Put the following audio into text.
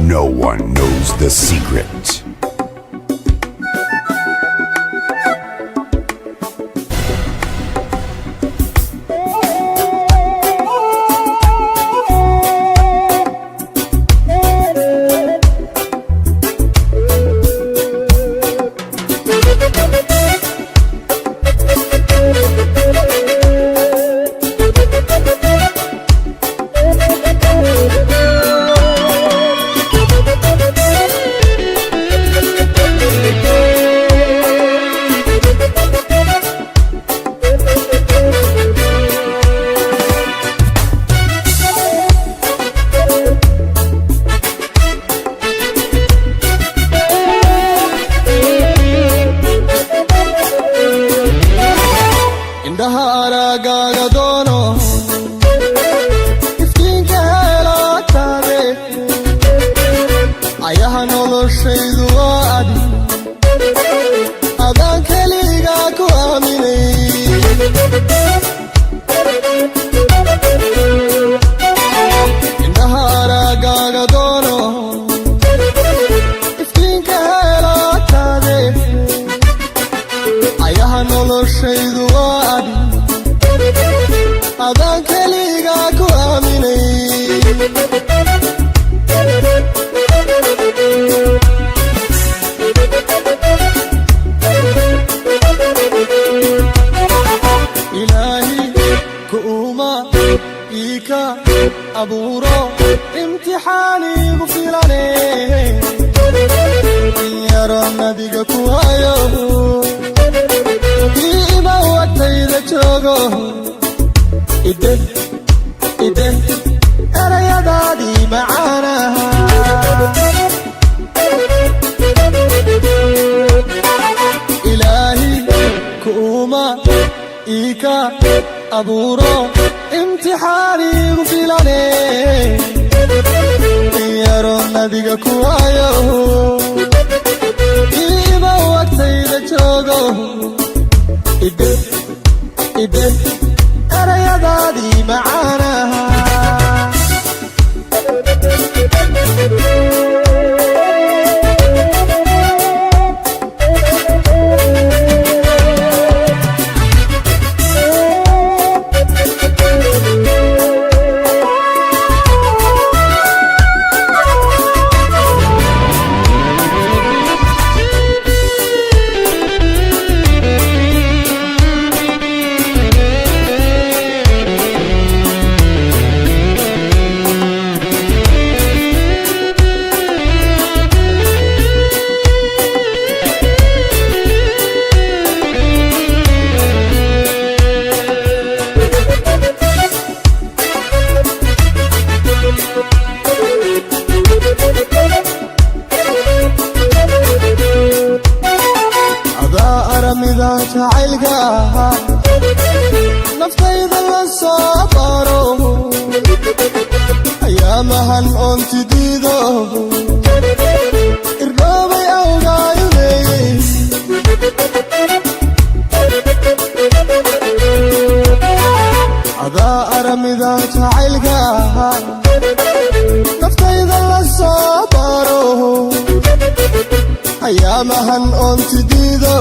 No one knows the secret. Indhaha araagaaga doono, iftiinka heelaataade, ayaha noloshaydu waa adi, adaan keligaa ku aaminay. Indhaha araagaaga doono, iftiinka heelaataade, ayaha noloshaydu waa adi, adaan keligaa ku aaminay. Ilaahi kuuma iika abuuro imtixaanigu filane, in yaro nadiga ku hayo, iima wagtayda joogo, ide ide erayadaadii macaanaha. Ilaahi kuuma iika abuuro imtixaanigu filane, in yaro nadiga ku hayo, iima wagtayda joogo, ide ide erayadaadii macaanaha. Adaa aramida jacaylka ahaa, naftayda la soo baro, ayaamahan oontidiido irdhoobay awgaayoleeyey. Adaa aramida jacaylka ahaa, naftayda la soo baro, ayaamahan oontidiido